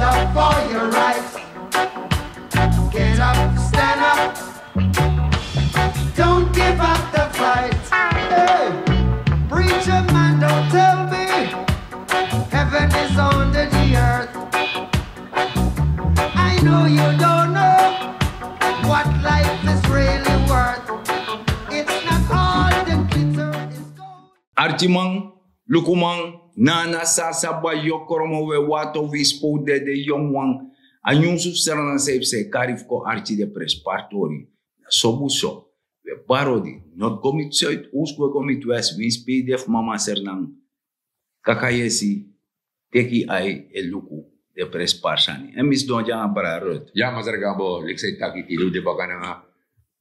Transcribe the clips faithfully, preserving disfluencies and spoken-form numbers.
Up for your right. Get up, stand up. Don't give up the fight. Hey, preacher man, don't tell me heaven is under the earth. I know you don't know what life is really worth. It's not all the glitter is gold. Arkiman, lukuman, nana sasa, bayokromo, we wato, wispo, dede, yonwan. A nyunsu fu Sranan san yu psa e kari fu kon arki den prenspari tori. Na so bun so. We bari odi, not go miti Zuid, Oost, we go miti West, winsi pe yu de fu mama Sranan. Kaka yesi, teki ai e luku den prenspari sani. Èn mi sidon dya nanga brada Ruth. Ya, masra Gabo, leki san yu taki, tide un de baka nanga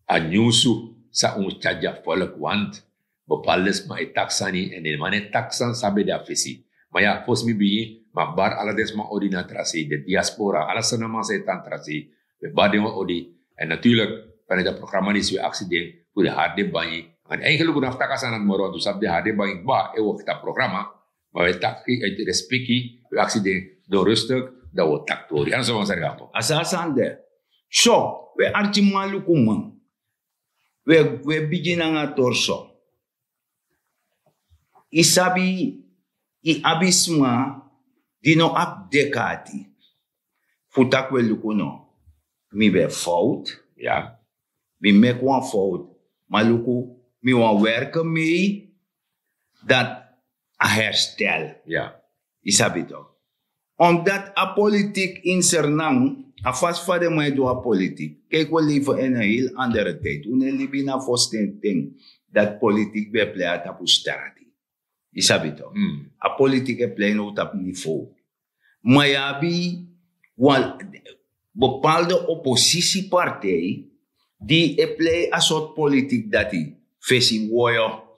a nyunsu san un tyari gi a volk, want bepaalde sma e taki sani, èn den man e taki san sabi de a fesi. Ma ya, fosi mi bigin, mi e bari ala den sma odi na tra sei, den diaspora, ala Sranan man san e tan tra sei, mi e bari den wan odi. Èn natuurlik, vanuit a programa disi wi e aksi den fu den hari den bangi. Èn eigenlijk un no abi fu taki a sani dati moro, want un sabi den hari den bangi kba e woki tapu programa. Ma wi e taki uit respeki, wi e aksi den, don rustig, dan wi o taki tori. A no so, masra Gabo. A so a sani de. So, we arkiman, lukuman, we, we bigin nanga tori so. Yu sabi, yu abi sma di no abi dek'ati fu taki: we luku no, mi ben fowtu. Ya. Mi meki wan fowtu. Ma luku, mi wani werki mee dati a herstel. Ya. Yu sabi tok. Omdat a politiek in Sranan, a fasi fa den man e du a politiek. Kijk, we leven in een heel andere tijd. Un no e libi na fositen ten dati politiek ben e plei a tapu strati. Yu sabi tok. Mm. A politiek e plei now tapu niveau. Ma yu abi wan bepaalde oppositiepartij di e plei a sortu politiek dati. Fesi woyo.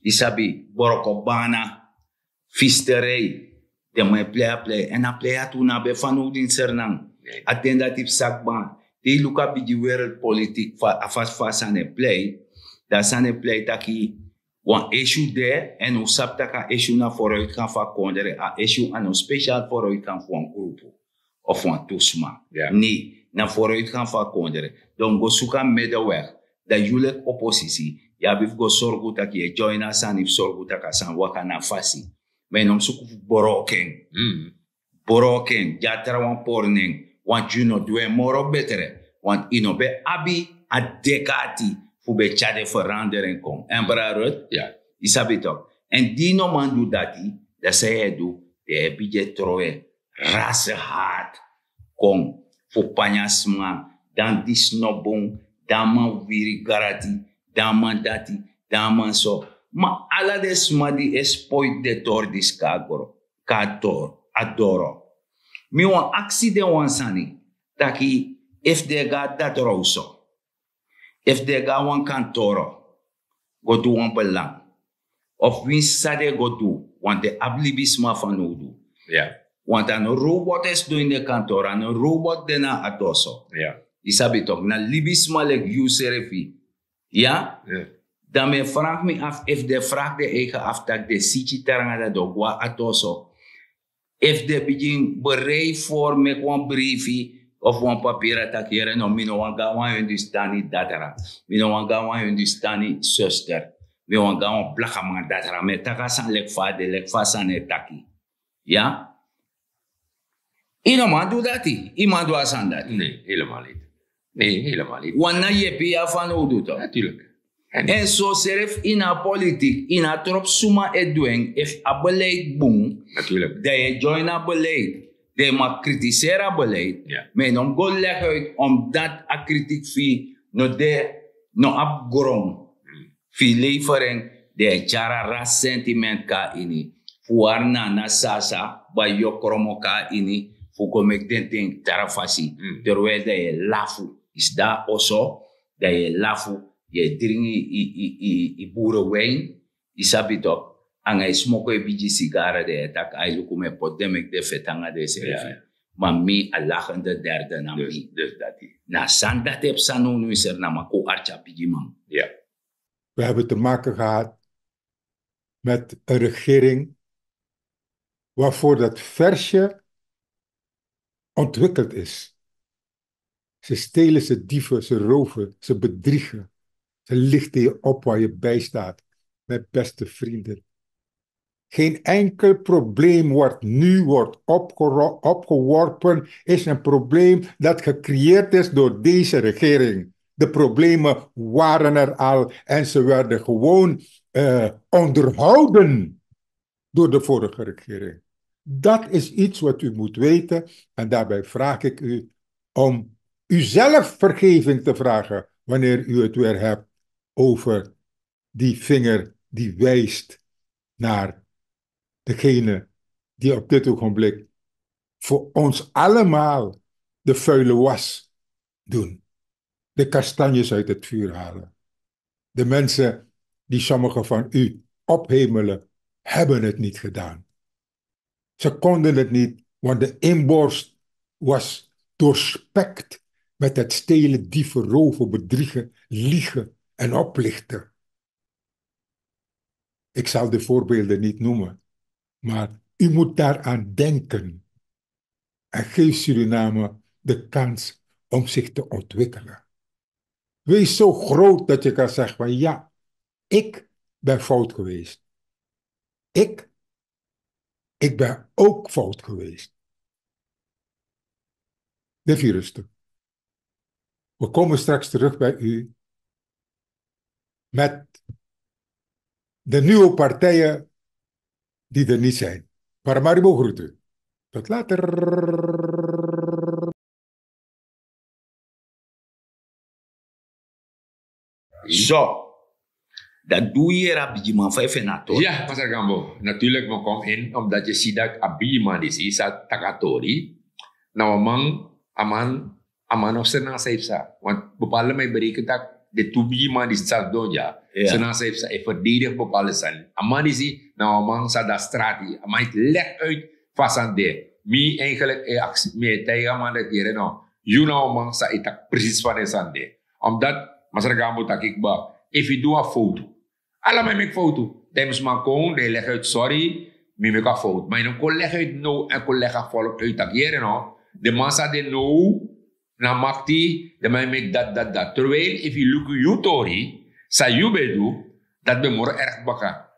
Yu sabi, broko bana, fisterij. Den man e plei a plei. Èn a plei dati un no abi en fanowdu ini Sranan. Nee. A ten dati psa kba. Te yu luku a bigi wereldpolitiek, fa, a fasi fa a sani e plei, dan a sani e plei taki wan issue de, èn un sabi taki a issue na vooruitgang fu a kondre, a issue a no speciaal vooruitgang fu wan grupu of wan tu sma. Ja. Nee, na vooruitgang fu a kondre. Dan un go suku a middenweg. Dan yu leki oppositie, yu abi fu go sorgu taki yu e join a sani fu sorgu taki a sani waka na a fasi. Ma yu no mus suku fu broko en. Mm. Broko en, gi a trawan pori nen, want yu no du en moro betre, want yu no ben abi a dek'ati fu ben tyari den verandering kon. Èn brada Ruth, ya, yu sabi tok. Èn di yu no man du dati, dan san yu e du, dan yu e bigin e trowe rasenhaat kon fu panya sma, dan disi no bun, dan a man wiri grati, dan a man dati, dan a man so. Ma ala den sma di e spoiti den tori disi kon na gro, kon na doro, a doro. Mi wani aksi den wan sani taki, efu den e go na dati row so, efu den e go na wan kantoro go du wan belang, of winsi san den e go du, want den abi libisma fanowdu. Ya. Want a no robot e sidon ini den kantoro, a no robot de na a tori so. Ya. Yu sabi tok, na libisma leki yusrefi. Ya? Ya. Dan mi e vraag mi af efu den vraag den eigen af taki den siki tranga dan den o go na a tori so. Efu den bigin bereid fu meki wan brifi of wan papira taki: here no, mi no wani go na wan Hindustani datra, mi no wani go na wan Hindustani zuster, mi wani go na wan blakaman datra, mi e taki a sani leki fa a de, leki fa a sani e taki. Ya? Yu no man du dati, yu man du a sani dati. Nee, helemaal niet. Nee, helemaal niet. Want na yepi yu abi fanowdu tok. Natuurlijk. Èn so srefi ini a politiek, ini a tropu suma e du en, efu a beleid bun, natuurlijk, dan yu e join a beleid, dan yu mag kritiseri a beleid. Ja. Ma yu no mus go leguit, omdat a kritik fu yu no de, no abi gron. Hmm. Fu yu levering, dan yu e tyari a ras sentiment kon na ini. Fu wari nana sasa, bayokromo kon na ini, fu go meki den ten tra fasi. Hmm. Terwijl dan yu e lafu, yu sidon na oso, dan yu e lafu, yu e dringi yu, yu, yu, yu buruwin, yu sabi tok, nanga yu smoko yu bigi sigara, dan yu e taki: ai luku, mi e poti den meki den feti nanga densrefi. Ja, ja. Ma mi, a lachende derde na mi. Dus, dus dati. Na a sani dati e psa nownow ini Sranan, ma kon arki a bigiman. Ja. We hebben te maken gehad met een regering waarvoor dat versje ontwikkeld is. Ze stelen, ze dieven, ze roven, ze bedriegen. Ze lichten je op waar je bij staat. Mijn beste vrienden, geen enkel probleem wat nu wordt opgeworpen, is een probleem dat gecreëerd is door deze regering. De problemen waren er al en ze werden gewoon uh, onderhouden door de vorige regering. Dat is iets wat u moet weten en daarbij vraag ik u om uzelf vergeving te vragen wanneer u het weer hebt over die vinger die wijst naar degene die op dit ogenblik voor ons allemaal de vuile was doen, de kastanjes uit het vuur halen. De mensen die sommigen van u ophemelen, hebben het niet gedaan. Ze konden het niet, want de inborst was doorspekt met het stelen, dieven, roven, bedriegen, liegen en oplichten. Ik zal de voorbeelden niet noemen, maar u moet daaraan denken en geef Suriname de kans om zich te ontwikkelen. Wees zo groot dat je kan zeggen van ja, ik ben fout geweest. Ik, ik ben ook fout geweest. De virusten. We komen straks terug bij u met de nieuwe partijen die er niet zijn. Paramaribo groet u. Tot later. So, dat doe je hier a bigiman vijf en a tori. Ja, Masargambo. Natuurlijk, we komen in omdat je ziet dat a bigiman is, is a takatori. Nou, a man, a man, a man of ze na zijn sa. Want bepaalde mij berekent dat de two bigiman die staan doon, ja. Ze na zijn sa, hij verdedigt bepaalde zaken. A man is hij, nou, a man sa dat straat, a man het leg uit van Sande. Mi eigenlijk, eh, actie, mi tijga man dat hier, no. You know, man, sa itak precies van de Sande. Omdat, Masargambo taki kba, if you do a foto, ala man meki foto. Dan yu mus man kon, dan yu leg uit sorry, mi meki a foto. Maar yu no kon leg uit no en kon leg a volk uit taki yere no. De man sa de no, na makti, de man meki dat, dat, dat. Terwijl, if you look you tori, sa yu ben du, dat ben moro erg baka.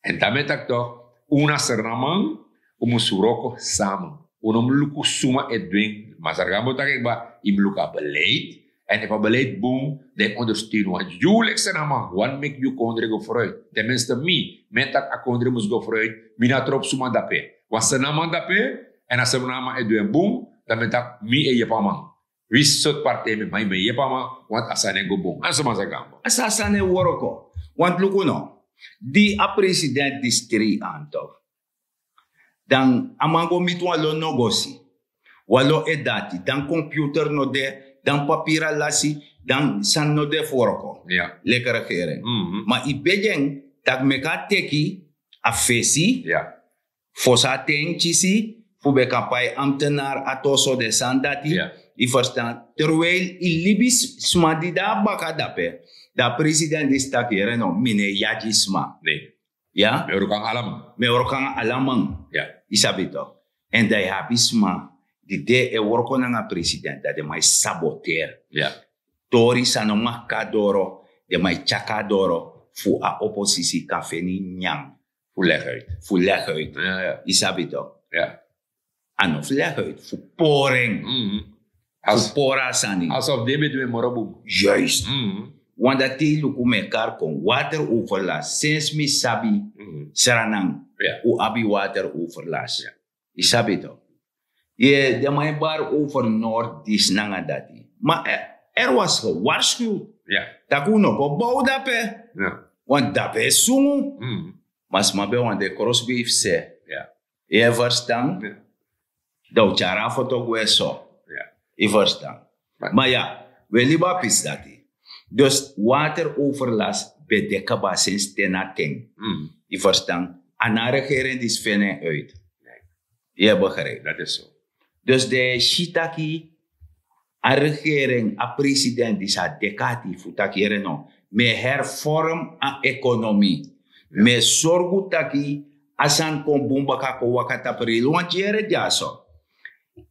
En dan mi e taki toch, un na Sranan, un mus wroko samen. Un no mus luku suma e dwing. Masargambo taki kba, yu mus luku a beleid. En efu a beleid bun, dan yu ondersteun wan. Yu leki Sranan, wan meki yu kondre go vooruit. Ten minste mi, mi e taki a kondre mus go vooruit, mi no e trobi suma dape. Wan Sranan dape, en a Sranan e du en bun, dan mi e taki mi e yepi a man. Wi sortu partij mi e man, mi e yepi a man, want a sani e go bun. A so Masargambo. A so a sani e wroko. Want luku no, di a president disi trei an toch. Dan a man go miti wan lo nogosi, wan lo e dati, dan computer no de, dan papira lasi, dan sani no de fu wroko. Leki regering. Ma yu begi en tak' meki a teki a fesi, fosi a ten kisi, fu ben kan pai ambtenaar, a toso, den sani dati. Yu ferstan? Terwijl yu libi sma di de na baka dape, dan a president disi taki yere no, mi no e yagi sma. Ya, mi e wroko nanga alaman. Mi e wroko nanga alaman. Yu sabi tok? Èn dan yu abi sma di de e wroko nanga president, dan den man e saboteer. Tori san no mag kon na doro, den man e tyari kon na doro fu a oposisi kan feni nyan. Fu leguit. Fu leguit. Yu sabi tok? A no fu leguit, fu pori en. Fu pori a sani. Alsof den ben du en moro bun. Juist. Want dati yu luku mi e kari kon water overlast, sinsi mi sabi Sranan, un abi water overlast. Yu sabi tok? Ye, den man e bari over nord disi nanga dati. Ma er was gewaarschuwd tak' un no go bow dape. Want dape e sungu. Ma sma ben wani den krosbei fu se. Yu e ferstan? Dan un tyari a foto gwe so. Yu ferstan? Ma ya, un e libi a pisi dati. Dus water overlast ben de kaba sinsi ten na ten. Yu ferstan? A no a regering disi feni en uit. Yu e begrijpi? Dus den e si taki a regering, a president disi a de kati fu taki yere no, mi e hervorm a ekonomi. Mi e sorgu taki a sani kon bun baka, kon waka tapu reil. Want yere dyaso,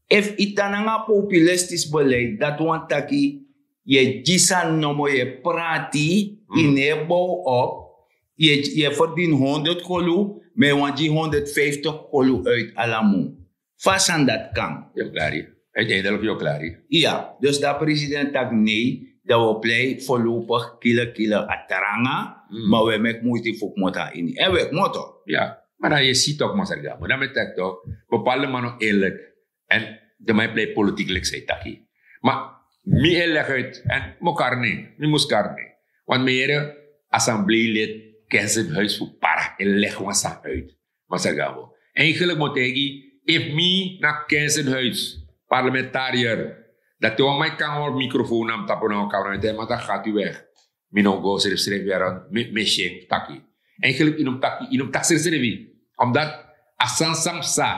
Efu yu tan nanga a populistisch beleid, dati wani taki yu e gi sani nomo, yu e prati, yu no e bow op. Yu e yu e ferdini honderd kolu, ma yu wani gi honderdvijftig kolu uit ala mun. Fa a sani dati kan? Yu o klari. Uiteindelijk yu o klari. Iya, dus dan president taki nei, dan wi o plei voorlopig kile kile a tranga, ma wi e meki muiti fu kmoto na ini èn wi e kmoto. Iya, ma dan yu e si tok masargamo dan mi e taki tok, bepaalde man no eerlijk. Èn den man e plei politiek leki san yu taki. Ma mi e legi uit èn mi o kari nen, mi mus kari nen. Want mi yere assembleelid, kensenhuis fu para e legi wan sani uit. Masagabo, eigenlijk mi o taigi, efu mi na kensenhuis, parlementariër, dan te wan man e kan hori mikrofoon na mi tapu na wan kamera mi taigi man taki gati weg. Mi no go srefsrefi yara, mi e si en taki. Eigenlijk yu no mus taki, yu no mus taki srefsrefi. Omdat a sani san mi psa,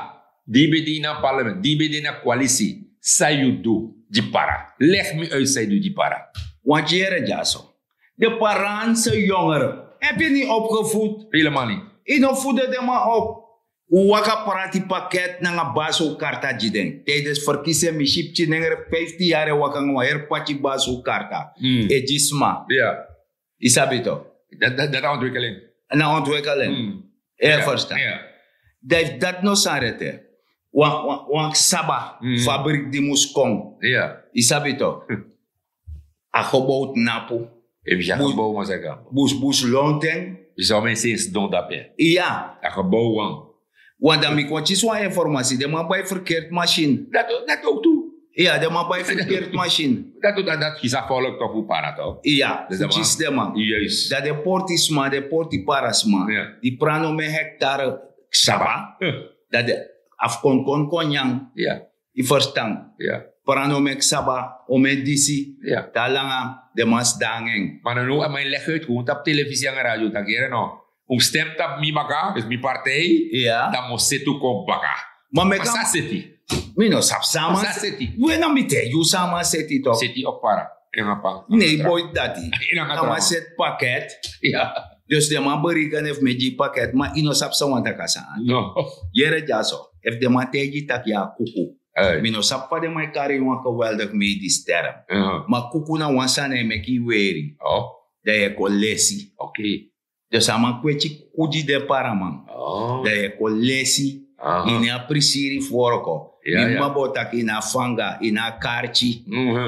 di yu ben de ini a parlement, di yu ben de ini a koalisi, san yu du gi para? Legi mi uit san yu du gi para. Want yu yere dyaso, de paranse yongere, ebi ni opgevoed. Helemaal ni. Yu no voede den man op. Un waka prati paket nanga basu karta gi den. Tijdens verkiezing mi si pikin nengre vijftien yari e waka nanga wan heri pati basu karta. E gi sma. Yu sabi to? Dati na ontwikkeling. Na ontwikkeling. Yu e ferstan? Dan efu dati no sani rete, wan saba fabrik di mus kon. Yu sabi to? A gebouw tnapu. Efu yu si a gebouw masaka. Bus bus lonten. Yu sa men sensi don dape. Iya. A gebouw wan. Want dan mi kon kisi wan informasi den man bai verkeerd masin. Dati dati ook tu. Iya den man bai verkeerd masin. Dati dati dati kisi a volk toch fu para toch. Iya fu kisi den man. Juist. Dati den porti sma den porti para sma. Di prano men hektare ksaba. Dati den afkonkon kon nyan. Iya. Yu ferstan? Prano meki saba o meki disi. Te a langa den man sidon nanga en. Ma no no a man e legi uit kon un tapu telefisi nanga radio taki yere no, un mus stem tapu mi baka dus mi partij. Dan mi o seti un kon baka. Ma meki a man seti. Mi no sabi san a man seti. We na mi taigi yu san a man seti tok. Seti of para. En a pan. Ne yu boiti dati. A man seti paket. Dus den man bereken efu mi e gi yu paket ma yu no sabi san wani taki a sani. Yere dyaso, efu den man taigi yu tak' yu a kuku. Mi no sabi fa den man e kari ini wan geweldig medisch term. Ma kuku na wan sani e meki yu weri. Dan yu e kon lesi. Dus a man kweti kuku gi den paraman. Dan yu e kon lesi. Ini a prisiri fu worko. Mi mama bo taki ini a fanga ini a karti.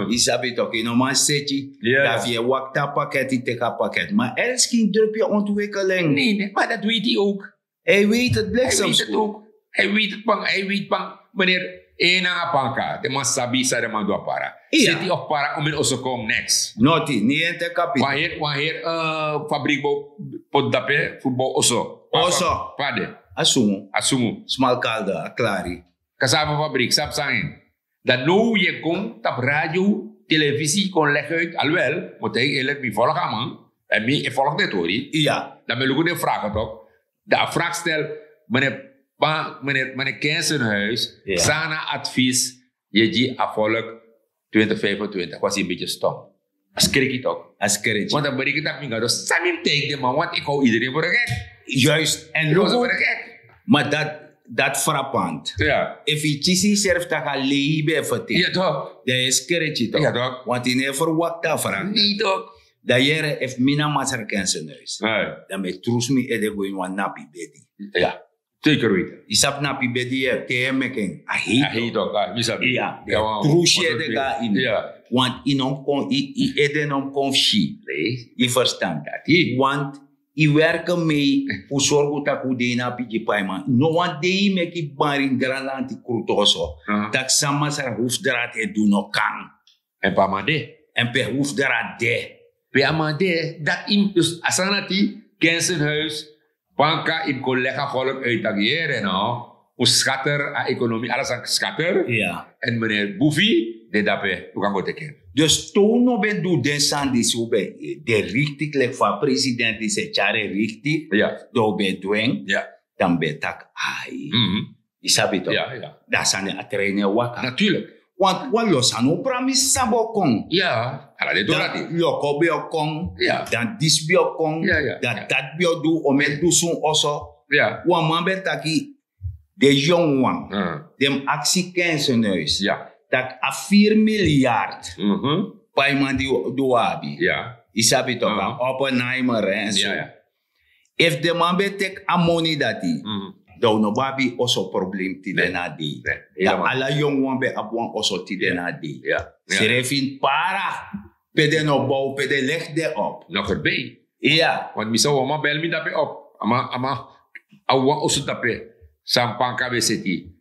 Yu sabi toki yu no man seti. Dan fu yu e wakti a paket yu teki a paket ma elski yu dropu yu ontwikkeling. Ma dati weiti yu ouk. Hij weet het bliksem. Hij weet het ook. Hij weet het pang, hij weet pang. Meneer, een nanga panka. De man sabi sa de man do a para. City of para om in oso kom niks. Noti, niet in te kapit. Wanneer, wanneer uh, fabriek bo pot dape, fu bo oso. Oso. Pade. Asumu. Asumu. Smalkalde, a klari. Cassava fabriek, sap sangin. Dan no yu e kon tapu radio, televisi kon legi uit alwel, mi o taigi eerlik mi volg a man. Èn mi e volg den tori. Dan mi e luku den vragen tok. Dan a vraag stel, meneer, meneer kensenhuis, san na advies yu e gi a volk? Twintig vijfentwintig was yu en beti stom. A skreki tok. A skreki. Want a bereken tak' mi gado san mi mus taigi den man want eki how iedereen voor de gek. Juist. Èn luku, ma dat dat frapant. Efu yu kisi yuserfi tak' a lei yu ben e ferteri, dan yu e skreti tok. Want yu no e ferwakti a fraki. Dan yere efu mi na masra kensenhuis, dan mi e trusu mi ede go ini wan napi bedi. Zeker weten. Yu sabi napi bedi? Te yu e meki en a hei tok. Trusu yu ede go na ini. Want yu no mus kon yu ede no mus kon fu si. Yu ferstan dati want yu werke mei fu sorgu tak' un de ini a bigi paiman no wan dei yu meki yu bari ini granlanti krutu oso. Tak' san masra hufdrati e du no kan. Èn pe a man de? Èn pe hufdrati de? Pe a man de? Dati yu mus dus a sani dati kensenhuis, panka yu mus kon legi a volk uit tak' yere no, un skatter a ekonomi ala sani skatter. Èn meneer bufi de dape un kan go teki en. Dus te un no ben du den sani disi un ben de riktik leki fa a president disi e tyari en riktik, dan un ben du en. Dan mi ben taki ai, yu sabi tok? Dan a sani a trein e waka. Naturlik. Want wan lo sani un pramisi san bo kon. Ala den dori ati. Loko ben o kon, dan disi ben o kon, dan dati ben o du o meki dusun oso. Wan man ben taki Den yongu wan, den mus aksi kensenuis, tak' a firi milyard paiman di wi abi. Yu sabi tok, a Oppenheimer en so. Efu den man ben teki a moni dati, dan wi no ben abi oso problem tide na a dei. Dan ala yongu wan ben abi wan oso tide na a dei. Srefi ini para, pe den no bow, pe den legi den op. No verbi. Iya. Want mi sa wan man bel mi dape op. A man a man a wan oso dape. San pan kan ben seti.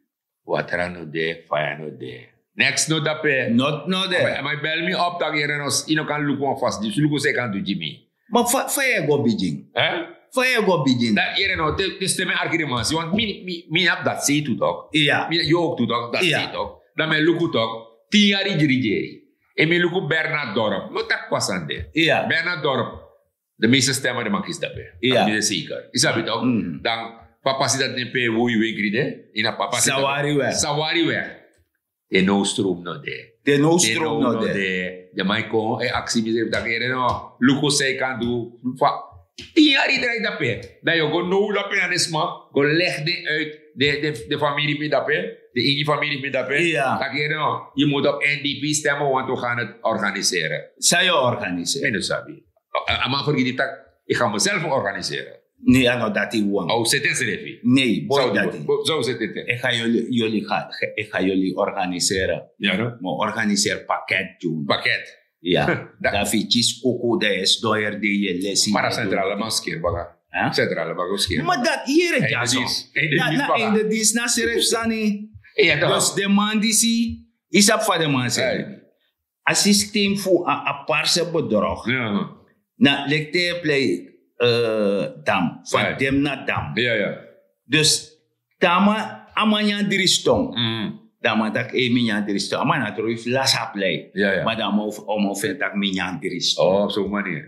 Watra no de, faya no de. Neks no dape. Not no de. A man bel mi op tak' yere no, yu no kan luku wan fasi disi, luku san yu kan du gi mi. Ma fa yu e go bigin? Fa yu e go bigin? Dan yere no, te stem en arkidemansi want mi abi dati sei tu tok. Iya. Mi yu ok tu tok dati sei tok. Dan mi e luku tok, tin yari gi rigeri. En mi luku Bernard Dorp, mi o taki kon a sani de. Iya. Bernard Dorp, de meeste stemmen de man kisi dape. Iya. Mi de zeker, yu sabi tok. Dan papa si dati nen pe woi wenkri de. Ina papa si dati sawari we. Sawari we. Den no stroom no de. Den no stroom no de. Den man e kon e aksi mi srefi taki yere no, luku san yu kan du. Fa tin yari drai dape, dan yu o go now dape na den sma, go legi den uit. Den famiri fu mi dape, den ingi famiri fu mi dape. Taki yere no, yu mus op N D P stem want wi gan organiseren. San yu organiseren? Mi no sabi. A man fergiti tak' yu gan miself organiseren. Nei, a no dati wan. A o seti ensrefi. Nei, boi dati. San o seti ete? Ega yoli ega yoli organiseren. Mi o organiseri paket gi unu. Paket. Ya. Dan fu yu kisi kuku dan yu e sidon heri dei yu e lesi. Para sentrale man skeri baka. Sentrale man go skeri. Ma dati yere dyaso. Na einde disi na srefi sani. Dus den man disi, yu sabi fa den man seri. A systeem fu a parse bedrog. Na leki te yu e plei dam, van dem na dam. Dus te a man nyan dri ston, dan a man taki ei mi nyan dri ston. A man na tron yu fu lasi a plei. Ma dan a man o feni tak' mi nyan dri ston.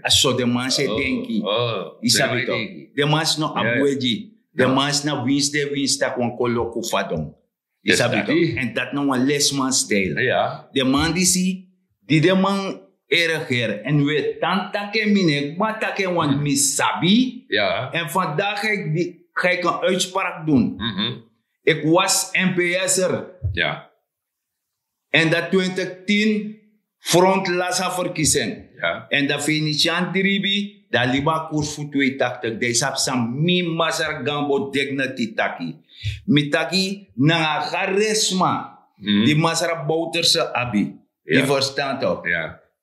A so den man si e denki. Yu sabi tok? Den man si no abi wegi. Den man si na winsi den winsi tak' wan kon loku fadon. Yu sabi tok? En dati na wan lesman style. Den man disi, di den man e regeri en wi e tan taki en mi no e kba taki en wani mi sabi. En vandaag ga yu kan uitspraak dun. Eki wasi N P S er. En dati twintig tin front lasi a verkising. En dan fenitian dribi dan a libi a kurs fu twee taktik dan yu sabi san mi masra gambo dignity taki. Mi taki nanga a garisma di masra bowterse abi. Yu ferstan tok?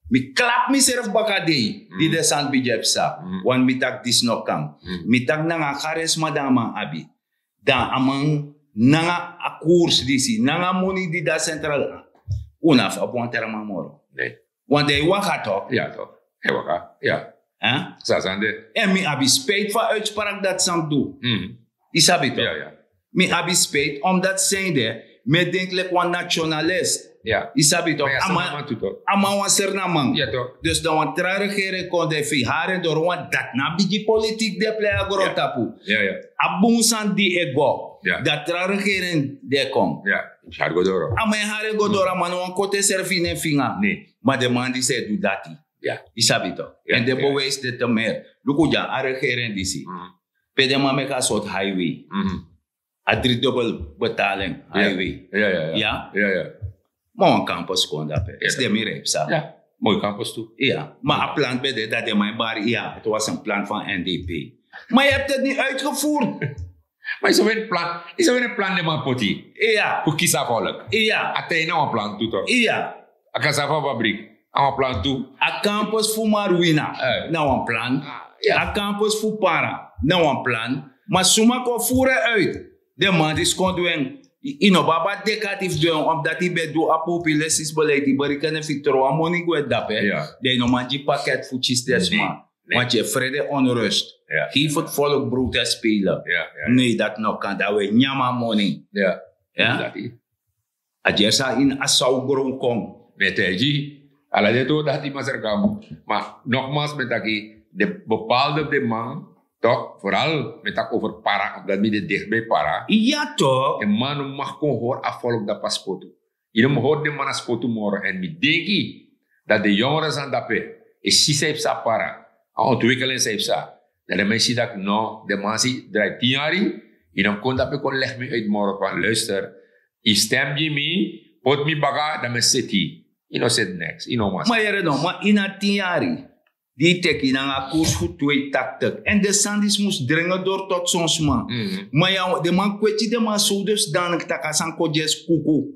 Mi klapu misrefi baka dei di den sani bigin e psa. Wani mi taki disi no kan. Mi taki nanga a garisma di a man abi, dan a man nanga a kurs disi nanga a moni di de na sentral, un no abi fu abi wan tra man moro. Want dan yu waka tok? Ya tok. Yu waka. Ya. San sani de? En mi abi spijt fu a uitspraak dati san du. Yu sabi tok? Mi abi spijt omdat sende mi e denki leki wan nationalist. Yu sabi tok? A man wan sernaman. Dus dan wan tra regering kon dan e fei hari en doro want dati na a bigi politik di e plei na grontapu. A bun sani di e go, dan tra regering di e kon. A man e hari en go doro a man no wani koti enserfi ini en finga. Ma den man disi e du dati. Yu sabi tok? En den bewijs de te meri. Luku dya a regering disi, pe den man meki a sortu highway, a dri dubel betalen highway. Ya. Ma wan kampus kon dape esi den mi rei psa. Moi kampus tu. Ya, ma a plan ben de dati den man e bari ya tu was en plan fan N D P. Ma yu habi dati ni uitgevoerd. Ma yu sa wini plan, yu sa wini plan den man poti. Ya, fu kisi a volk. Ya, a tei na wan plan tu tok. Ya, a kasava fabrik, a wan plan tu. A kampus fu marwina, na wan plan. A kampus fu para, na wan plan. Ma suma kon furu en uit? Den man disi kon du en. Yu no ben abi a dekati fu du en omdat yu ben du a populistisch beleid yu bereken en fu yu tron a moni gwe dape. Dan yu no man gi paket fu kisi den sma. Want yu e frede onrust. Geef het volk brood en spelen. Nee, dati no kan dan wi e nyan mi a moni. A gersa ini a sawgron kon. Mi e taigi yu, ala den tori dati masra kamu. Ma nogmaals mi e taki, den bepaalde fu den man, tok, vooral mi e taki over para omdat mi de dichtbij para. Ya tok. Den man no mag kon hori a volk dapu a spotu. Yu no mus hori den man na spotu moro èn mi denki dati den yongre san dape e si san yu psa para, a ontwikkeling san yu psa, dan den man e si dati no, den man si drai tin yari. Yu no kon dape kon leg mi uit moro van luister. Yu stem gi mi, pot mi baga dan mi seti. Yu no seti niks, yu no mas. Ma yere no, ma ina tin yari di yu teki nanga kurs fu twee taktik en de sani disi mus dringe dori tot son sma. Ma ya den man kweti den man sowdus danik taki a sani kon gi esi kuku.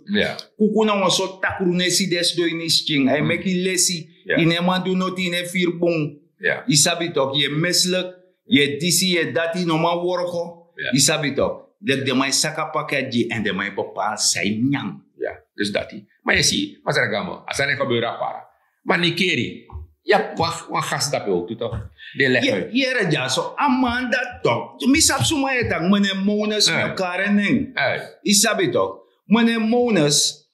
Kuku na wan sortu takru nesi di e sidon ini yu skin a e meki yu lesi. Yu no e man du noti yu no e firi bun. Yu sabi toki yu e meslik, yu e disi yu e dati yu no man worko. Yu sabi toki leki den man e saka paket gi en den man e bepaal san yu nyan. Dus dati ma yu e si masra gamo a sani e gebeur a para. Ma nikeri yu abi wan gas dape owtu tok. Den legi uit. Yere dyaso a man dati tok mi sabi suma yu e taki mene monus mi o kari en nen. Yu sabi tok mene monus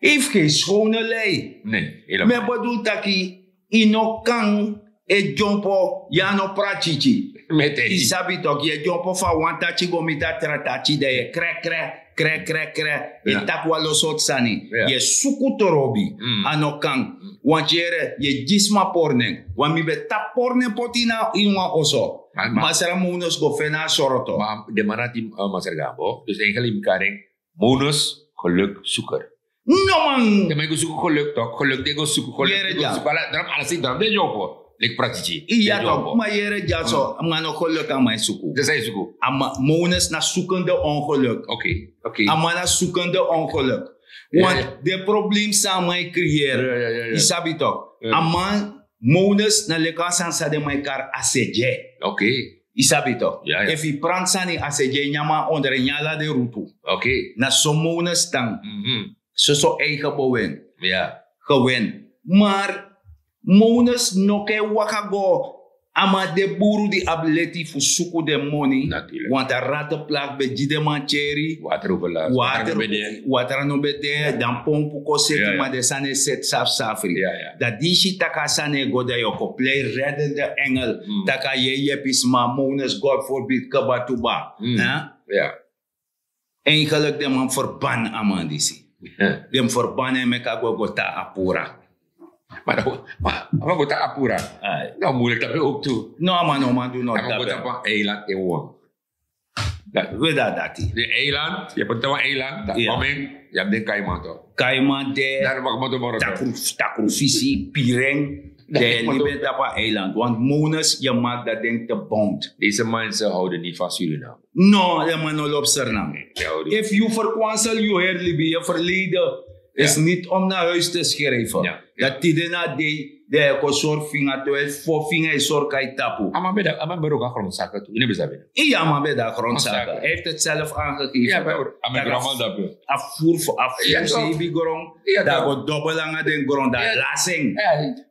efu gen skowne lei. Mi e bedul taki yu no kan e dyompo yu a no pratiti. Yu sabi toki yu e dyompo fu a wan tati go miti a tra tati dan yu e kre kre kre kre kre yu e taki wan lo sortu sani. Yu e suku torobi a no kan. Wanti yere yu e gi sma pori nen wan mi ben tapu pori nen poti ini wan oso. Masra monos go feni a soroto. Den man na di masra gambo dus enkele yu mi kari en monos geluk suker. No man. Den man e go suku geluk tok geluk den go suku geluk. Yere dya. Dram alasi dram den yoko leki pratiti. Iya tok ma yere dya so man no geluk a man e suku. Den san e suku. A man mones na sukende ongeluk. Oké. Oké. A man na sukende ongeluk. Want den problem san a man e creëer yu sabi tok a man mones na leki a sani san den man e kari asedye. Oké. Yu sabi tok efu yu pranti sani asedye nyan man ondro e nyan ala den rutu. Oké. Na so mones tan. Soso eigen bewen. Gewen. Mar mones no kan e waka go. A man de buru di abi leti fu suku den moni. Want a rate plak ben gi den man tyeri. Watra no ben de dan pompu kon seti ma den sani e seti safsafri. Dan di yu si tak' a sani e go dan yu o kon plei redende engel tak' a yu e yepi sma mones god forbid kebatuba. Eigenlik den man ferban a man disi. Den mus ferban en meki a go go tan a pura. Ma dan a man go tan a pura. Dan a mulik tapu en owktu. No a man no man du no tapu en. A man go tan wan eiland en wan. We dan dati den eiland yu abi tan wan eiland dan komen. Yu abi den kaiman to kaiman de. Takru fisi piren. Dan yu libi en tapu a eiland want mones yu maki dan den te bond. Deze mensen houden niet van Suriname. No den man no lobi sernam. Efu yu ferkwansel yu heri libi yu ferleden is niti om na huis te skriven. Dan tide na dei den e kon sori finga te we fo finga e sori kai tapu. A man ben de a man ben de o kan grondsaka tu yu no ben sabi. Iya a man ben de a grondsaka a heifti het self angegeven. A man gronman dape a furu fu a furu seibi gron. Dan a go dobel nanga den gron dan a lasi en.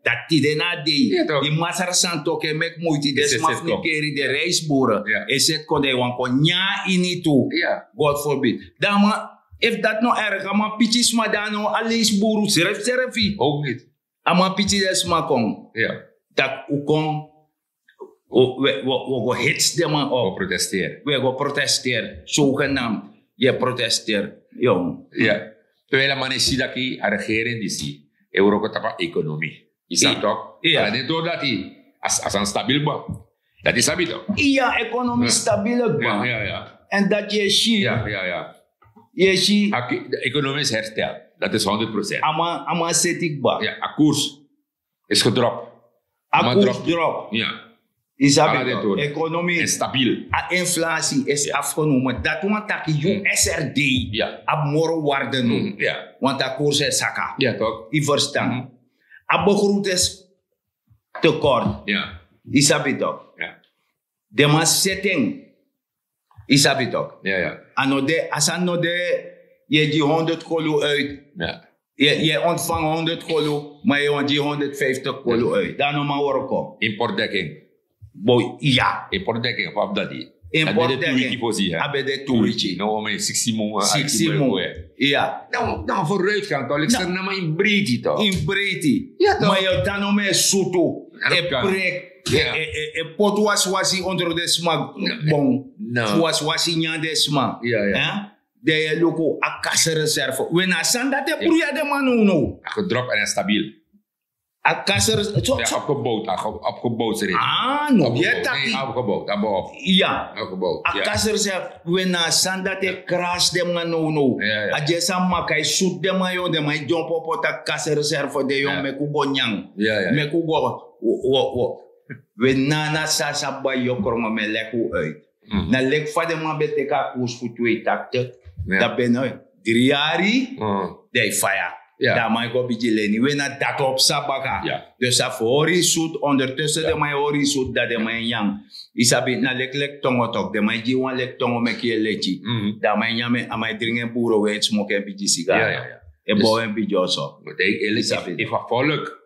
Dan tide na a dei di masra santo ken meki muiti den sma fu nikeri den reisbore e seti kon dan yu wani kon nyan ini tu. God forbid dan a man efu dati no erg a man piki sma dan a no a leisburu srefsrefi. A man piki den sma kon tak' un kon. We go hits den man op. We go protesteri sogenamd yu e protesteri. Yo. Terwijl a man e si daki a regering disi e wroko tapu a ekonomi. Yu sabi tok ala den dori dati a sani stabil kba. Dati yu sabi tok. Iya ekonomi stabil kba. En dati yu e si yu e si. Ekonomi is herstel. Dati is honderd procent. A man seti kba. A koers is gedrop. A koers drop. Yu sabi tok ekonomi is stabil. A inflasi is afgenomen dati wan taki usrd abi moro warde no. Want a koers e saka. Yu ferstan. A begroting is tekort. Yu sabi tok. Den man seti en. Yu sabi tok. A no de a sani no de. Yu e gi honderd kolu uit. Yu e ontfang honderd kolu ma yu e wani gi honderdvijftig kolu uit dan a no man wroko. Importdekking. Bo iya. Importdekking of abi dati. Importdekking fosi a ben de tu wiki. No wan man e siksi mun. Siksi mun. Iya. Dan fu ruitgang tok leki sernama ini breiti tok. Ini breiti. Ma yu o tan no man e sutu e prek e poti wasiwasi ondro den sma. Bon fu wasiwasi nyan den sma. Dan yu e luku a kasa reserve we na a sani dati e pruya den man nownow. A gedrop en a stabil. A kasser so so. Opgebouwd, opgebouwd srefi. Ah, no, ye taki. Opgebouwd, abo. Ya. Opgebouwd. A kasser sef, we na a sani dati e krasi den man nownow. A dyesi a maka e sutu den man yon, den man e dyompo poti a kasser sef fu den yon meki un go nyan. Meki un go. We na na sasa bai yokrongo mi e leki un uit. Na leki fa den man ben teki a koers fu twee taktik. Dan ben no dri yari. Dan e faya. Dan a man e go bigin leni we na dati o psa baka. Dus a fu hori yu sutu ondertussen den man e hori yu sutu dan den man e nyan. Yu sabi na leki leki tongo toki den man e gi yu wan leki tongo meki yu e leti. Dan a man e nyan en a man e dringi en buru wen smoki en bigin sigara. E bow en bigin oso. Yu sabi efu a volk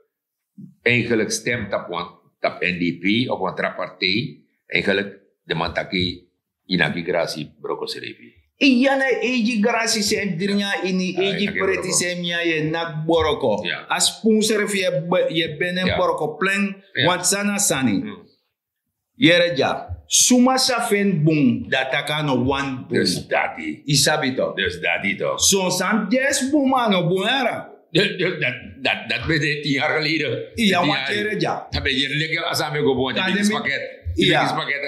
eigenlijk stem tapu wan tapu N D P of wan tra partij, eigenlijk de man taki inaki grasi broko srefi. Iya na eigi grasi sen dringi a ini eigi preti sen mi a ye nak boroko. A spoen srefi ye ben en boroko plen. Want san na sani. Yere dya suma sa feni bun dan a taki a no wani bun. Yu sabi to. Son sani dyesi bun ma a no bun yara. Dati ben de tin yari geleden. Iya wan kere dya. A ben yere leki a sani ben go bun want yu ben kisi paket. Yu ben kisi paket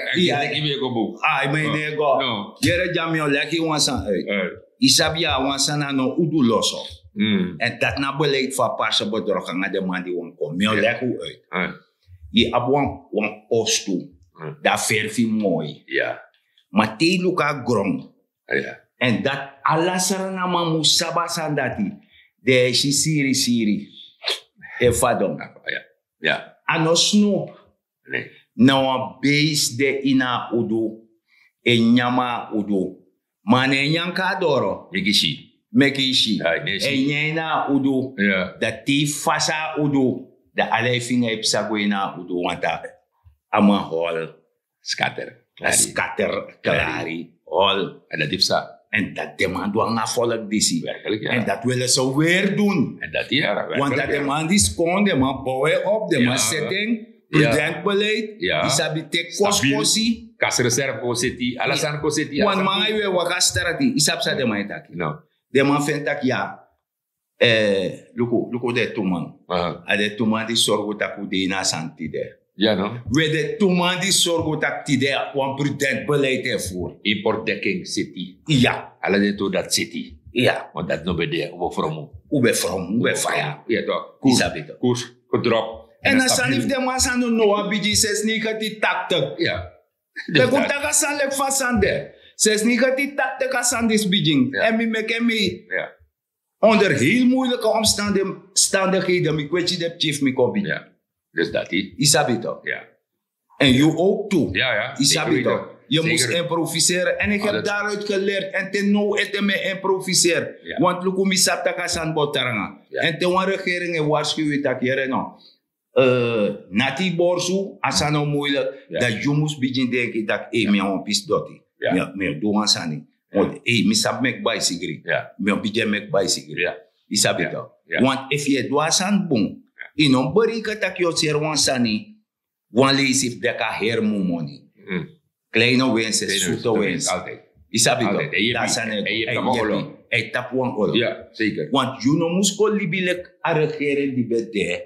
en yu ben go bun. Ai ma yu no e go. Yere dya mi o leki yu wan sani uit. Yu sabi ya wan sani a no udu loso. Èn dati na beleid fu a parse bedrog nanga den man di wan kon mi o leki un uit. Yu abi wan postu. Dan a ferfi moi. Ma te yu luku a gron. Èn dati ala srana man mus sabi a sani dati. Den e si siri siri e fadon. A no snu. Na wan beisi de ini a udu. E nyan mi a udu. Ma a no e nyan kon na doro. Meki yu si. Meki yu si. E nyan ini a udu. Dan te yu fasi a udu dan ala yu finga e psa go ini a udu wanta. A man hol. Skater. Klari. Hol. Èn dati psa. Èn dati den man du nanga a folk disi. Èn dati wele so weri dun. Èn dati yara. Wanta den man disi kon den man bow en op den man seti en. Prudent beleid. Yu sabi teki kosikosi. Kasi reserve kon seti ala sani kon seti. Wan man nanga yu e waka strati yu sabi san den man e taki. Den man feni taki ya. Luku luku den tu man. A den tu man di sorgu tak' un de ini a sani tide. We den tu man di sorgu tak' tide wan prudent beleid e furu. Import deking seti. Iya. Ala den tu dati seti. Iya. Want dati no ben de un ben fromu. Un ben fromu un ben faya. Iya to. Kurs. Kurs. Kudrop. Èn a sani fu den man san no no wan bigin sesi neigenti taktik. Meki un taki a sani leki fa a sani de. Sesi neigenti taktik a sani disi bigin èn mi meki en mi onder heel muilike omstandigheden mi kwetsi den pikin fu mi kon bigin. Dus dati. Yu sabi to. Èn yu ook tu. Yu sabi to. Yu mus improviseren èn ik heb daaruit geleerd èn te now ete mi e improviseren. Want luku mi sabi tak' a sani bo tranga. Èn te wan regering e warskuw yu tak' yere no. Nati yu borsu a sani o muilik. Dan yu mus bigin denki tak' ei mi na wan pisi doti. Mi o du wan sani. Mi sabi meki baisigri. Mi o bigin meki baisigri. Yu sabi to. Want efu yu e du a sani bun yu no mus bereiki tak' yu o seri wan sani. Wan leisi fu deki a heri mun moni. Kleine winsi sute winsi. Yu sabi to. Dan a sani e go a yepi. A e tapu wan olo. Want yu no mus go libi leki a regering di ben de.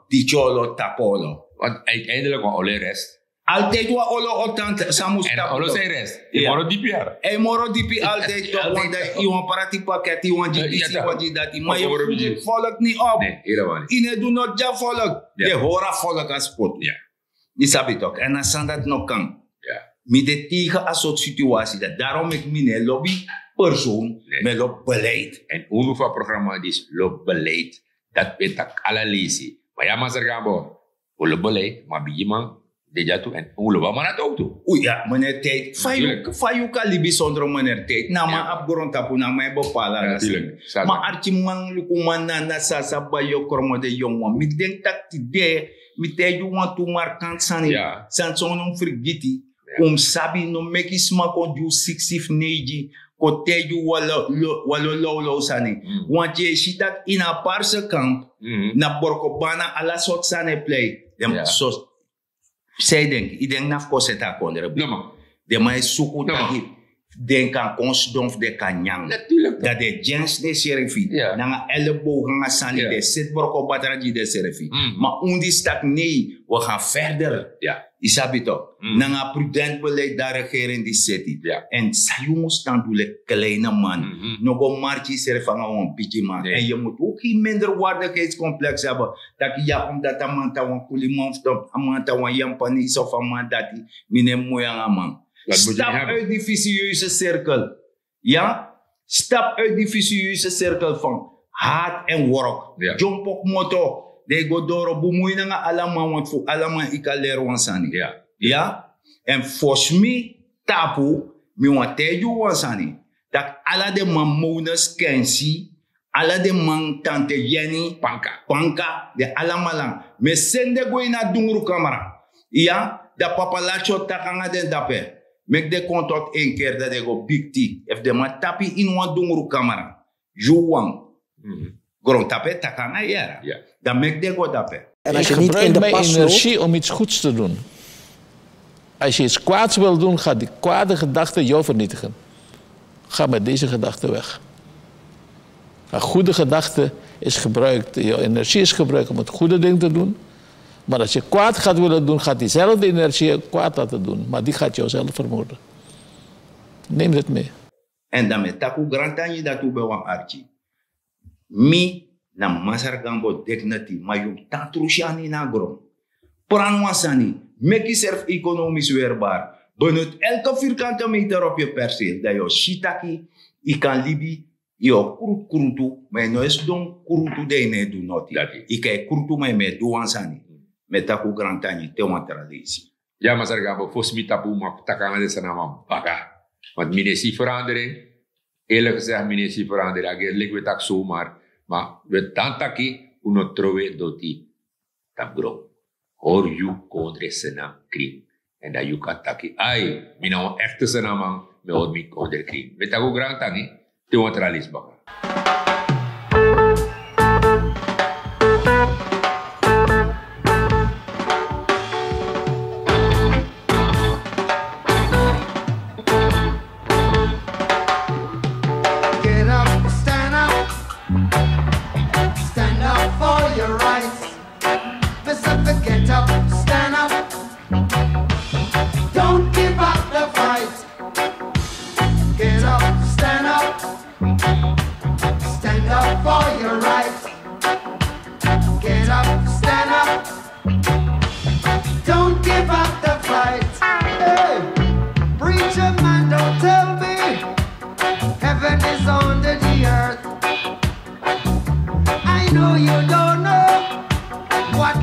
Di tyolo tapu olo. Want uiteindelik wan olo e rest. Altijdi wan olo o tan san mus tapu olo san e rest. Yu moro dipi yara. A e moro dipi altijdi tok wan dan yu wan prati paket yu wan gi disi yu wan gi dati ma yu fu leki folk ni op. Yu no e du noti gi a folk. Den hori a folk a spot. Yu sabi tok èn a sani dati no kan. Mi de tegen a sortu situasi dati darom meki mi no e lobi person. Mi e lobi beleid. Èn unu fu a programma disi lobi beleid. Dati ben taki ala leisi. Ma ya masra gan bo. Un lobi beleid ma bigi man de dya tu èn un lobi a man na towtu. Uya meneer tijdi fa yu kan libi sondro meneer tijdi na a man abi grontapu na a man e bepala ala sani. Ma arkiman lukuman na na sasa bai yu o krongo den yongu wan mi denki tak' tide. Mi taigi un wantu markanti sani. Sani san un no mus frigiti. Un mus sabi no meki sma kon gi un siksi fu neigi. Kon taigi un wan lo lawlaw sani. Wantu yu e si tak' ini a parse kamp na borkobana ala sortu sani e plei. Den mus so san yu denki yu denki na fu kon seti a kondre bun. Den man e suku taki den kan kon sidon fu den kan nyan. Dat de dyansi den srefi nanga ellebow nanga sani, den seti broko batra gi den srefi. Ma un disi taki nei, we gan verder. Yu sabi tok, nanga prudent beleid dan regering disi seti. Èn san yu mus tan du leki kleine man, no go marki yusrefi nanga wan bigiman. Èn yu mus oki minderwaardigheidscomplex heben, taki ya, omdat a man tan wan kuliman of a man tan wan yampanese of a man dati, mi no e moi nanga a man. Stap uit di visieuze cirkel. Ya, stap uit di visieuze cirkel fan haat èn work. Dyompo kmoto, den e go doro bumui nanga ala man wantu fu ala man yu kan leri wan sani. Ya, èn fosi mi tapu, mi wani taigi yu wan sani, tak' ala den man mownes kensi, ala den man tante yeni, panka, den alamala, mi e seni den go ini a dungrukamera. Ya, dan papa lati o taki nanga den dape, meki den kon tot en keri dan den go bikti. Efu den man tapu yu ini wan dungrukamera, yu wawan, grontapu e taki nanga yu yara. Dan meki den go dape. En als je niet in de pas loopt. Energie om iets goeds te doen. Als je iets kwaads wil doen, gaat die kwade gedachte jou vernietigen. Ga met deze gedachte weg. Een goede gedachte is gebruikt, je energie is gebruikt om het goede ding te doen. Maar als je kwaad gaat willen doen, gaat diezelfde energie je kwaad laten doen. Maar die gaat jou zelf vermoorden. Neem dit mee. Èn dan mi e taki un grantangi dati un ben wani arki. Mi na Masra Gambo dignity, ma yu mus tan tru syani na gron. Pran wan sani, meki yusrefi ekonomis werbar. Benut elke vierkante meter op yu perseel, dan yu o si taki yu kan libi, yu o krutu krutu, ma yu no e sidon krutu dan yu no e du noti. Yu kan e krutu ma yu mus e du wan sani. Mi e taki un grantangi te wan tra leisi. Ya, Masra Gambo, fosi mi tapu un man taki nanga den sani na man baka. Want mi no e si verandering. Eerlijk gezegd, mi no e si verandering. A geri leki un e taki somar. Ma un e tan taki un no trowe doti tapu gron. Hori yu kondre seni nanga krin. Èn dan yu kan taki, ai, mi na wan ekte seniman, mi e hori mi kondre krin. Mi e taki un grantangi, te wan tra leisi baka. Get up, stand up, stand up for your rights. Mister, get up, stand up. Don't give up the fight. Get up, stand up. Stand up for your rights. Get up, stand up. Don't give up the fight. Hey, preacher man, don't tell me heaven is under the earth. I know you don't know what